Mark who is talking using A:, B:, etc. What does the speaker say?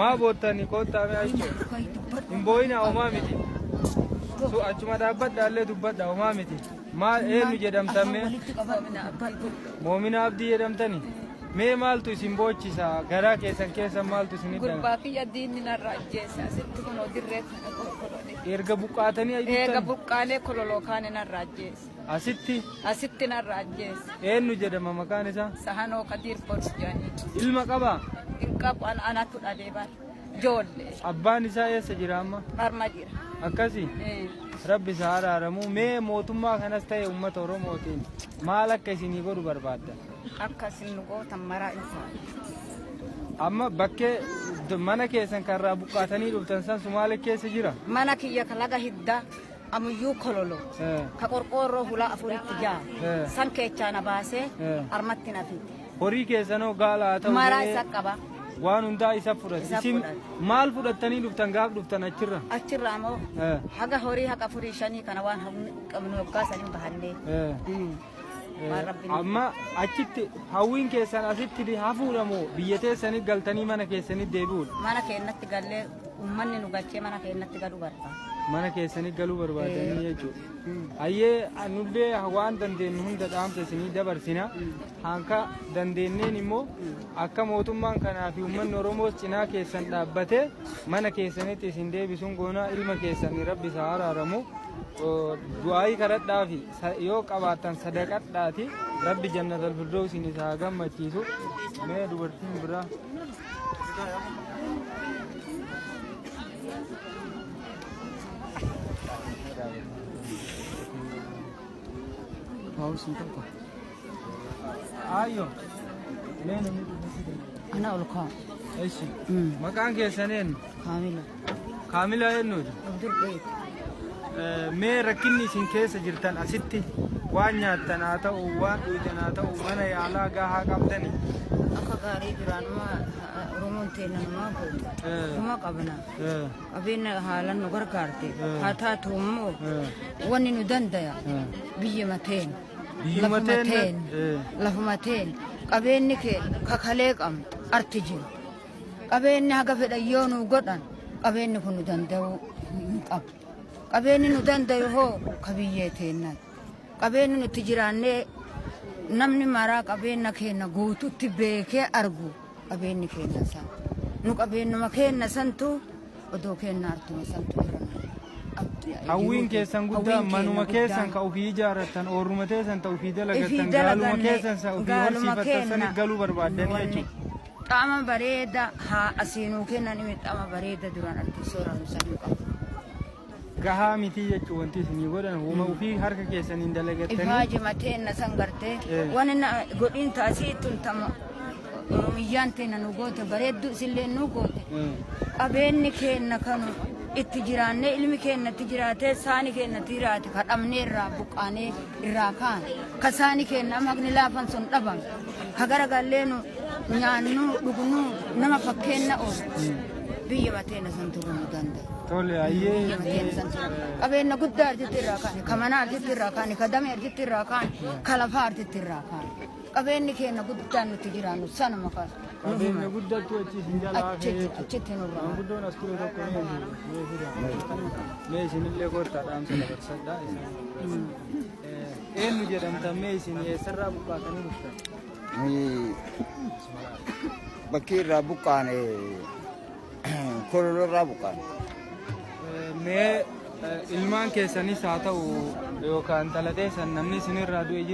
A: Maa boottani koottaa mee achi. Hin boo'inaa homaa miti. Su achuma dhaabbadha illee dubbadha homaa miti. Maal eenyu jedhamtan mee? Moomina Abdii jedhamtani? Mee maaltu isin boochisa? Garaa keessan keessa maaltu isin hidhame?
B: Gurbaa kiyya diinni narraa ajjeese asitti kunoo dirree kana kolkolone.
A: Erga buqqaatanii
B: Eega
A: ayyuuttan
B: buqqaalee kololoo kaane narraa ajjeese.
A: asitti
B: Asitti narraa ajjeese.
A: eenyu jedhama maqaan isaa?
B: Sahanoo Kadiir Boru jedhanii.
A: Ilma qabaa?
B: Hin qabu an anatu dhalee bara. Ijoollee.
A: Abbaan isaa eessa jira amma?
B: Harma jira.
A: Akkasi?
B: Eh.
A: Rabbi isa araaramu. Mee mootummaa kanas ta'e uummata Oromootiin maal akka isinii godhu barbaadda?
B: Akka isin nu gootan maraa hin taane.
A: Amma bakkee mana keessan kan irraa buqqaatanii dhuftan san Sumaalee keessa jira?
B: Mana kiyya ka laga hiddaa amuyyuu kololo. Ka qorqoorroo hulaa afuritti jaa. San keechaa na baasee armatti na fide.
A: Horii keessanoo gaala haa ta'u
B: Maraa
A: re'ee,
B: isa qaba.
A: waan hundaa isa fudhate.
B: Isa
A: Isin
B: fudhate.
A: maal fudhattanii dhuftan gaaf dhuftan achirra?
B: Achirraa immoo haga horii haqa afurii shanii kana waan hawwi qabnu waggaa saniin bahannee. Waan Rabbi nu
A: Amma achitti hawwiin keessan asitti hafuudha moo biyya teessanii galtanii mana keessanii deebi'uudha?
B: Mana keenyatti gallee uummanni nu galchee mana keenyatti galuu barbaada.
A: Mana keessanii galuu barbaadanii jechuudha. Hayyee nullee waan dandeenyu hunda dhaamsa isinii dabarsina. Hanka dandeenneen immoo akka mootummaan kanaa fi uummanni Oromoos cinaa keessan dhaabbatee mana keessanitti isin deebisuun goonaa ilma keessanii rabbi isa araaramu. Du'aayii kadhadhaa fi yoo qabaattan sadaqadhaati rabbi jannatal firdawsiin isa haa gammachiisu. Mee dubartiin biraa. Ayyo. Mee namni dubbisuu
B: Ana ol kaa'u.
A: Eshi. Maqaan keessan eenyu?
B: Kaamila.
A: Kaamilaa eenyuuti?
B: Abdul Beet.
A: Mee rakkinni isin keessa jirtan asitti waan nyaattan haa ta'u waan dhugdan haa ta'u mana yaalaa gahaa qabdani.
B: Akka gaarii duraanuma Oromoon teenya namaa goote. Kuma qabna. Qabeenya haalaan nu gargaarte. Haa taatu immoo wanni nu dandaya biyyuma teenya.
A: Biyyuma
B: Lafuma
A: teenya,
B: teenya. Lafuma teenya. Qabeenyi keenya kakalee qabna arti jiru. Qabeenyi haga fedhan yoo nu godhan qabeenyi kun nu danda'uu hin qabu. Qabeenyi nu danda'u hoo ka biyyee teennaati. Qabeenyi nuti jiraannee namni maraa qabeenya keenya guututti beekee argu qabeenyi keenya san. Nu qabeenyuma keenya santu odoo keenya artuma santu irra nu
A: Hawwiin keessan guddaan manuma keessan ka ofii ijaarrattan oorruma teessan ta ofii dalagattan gaaluma keessan sa ofii horsiifattan sanit galuu barbaaddanii jechuudha.
B: Xaama bareeda haa asii nuu kennan imi xaama bareeda duraan artii soorannu sanuu qabu.
A: Gahaa mitii jechuun wanti isinii godhan homa ofii harka keessaniin dalagattanii.
B: Ifaaje mateenna san gartee wani na godhiin taasii tun tama Oromiyyaan teenna nu goote bareedduu isillee nu goote. Qabeenyi keenna kanu itti jiraannee ilmi keenna itti jiraatee saani keenna itti jiraate ka dhabnee irraa buqqaanee irraa kaane ka saani keenna amma haqni laafan sun dhabame ka garagallee nu nyaannuu dhugnuu nama fakkeenna oolu biyya mateenna san turuu nu danda'a.
A: Tole hayyee.
B: Biyya mateenna san turuu. Qabeenya guddaa artitti irraa kaane ka mana artitti irraa kaane ka damee artitti irraa kaane ka lafaa artitti irraa kaane. Qabeenyi keenya guddaan nuti jiraannu sanuma kan nu
A: Qabeenya
B: himan.
A: guddattu achi isin jala hafee
B: Achitti
A: jechuudha.
B: achitti nurraa.
A: Maanguddoon as ture tokko mee isin mee fidaa. Mee isinillee kottaa dhaamsa dabarsadhaa isin. Eenyu jedhamtan mee isin eessarraa buqqaatanii dhuftan?
C: Bakki irraa buqqaane kololoo irraa buqqaane.
A: Mee ilmaan keessanis haa ta'u yookaan intala teessan namni isinirraa du'e jira.